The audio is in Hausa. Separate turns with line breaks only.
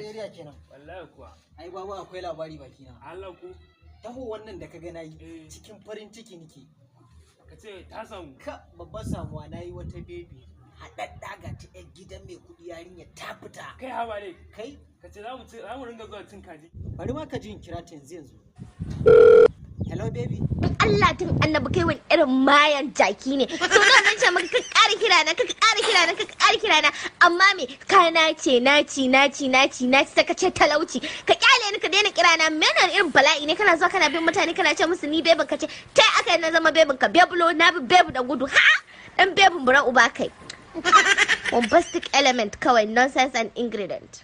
Najeriya kenan.
Wallahi kuwa.
Ai babu, akwai labari bakina.
Allah ku.
Taho wannan da ka ga nayi
Eh.
cikin farin ciki nike.
Ka ce ta samu.
Ka babban samuwa, nayi wata baby haɗaɗɗa, ga ta 'yar gidan mai kuɗi, yarinya ta fita.
Kai, haba ne.
Kai.
Ka ce za mu ci, za mu ringa zuwa cin kaji.
Bari ma ka ji in kira ta yanzu yanzu. Hello, baby.
In Allah tun annabi, kai wani irin mayan jaki ne. So nawa zan ce maka ka ƙara kira na, ka ƙara kira na, ka ƙara kira na? Amma me ka nace, naci naci naci naci, sai ka ce talauci. Ka kyale ni, ka daina kira na. Mena irin bala'i ne? Kana zuwa kana bin mutane, kana ce musu ni bebin ka ce. Tai aka na zama bebin ka? Bebulo na bi bebu da gudu, ha dan bebin bura uba kai. Bombastic element kawai, nonsense and ingredient.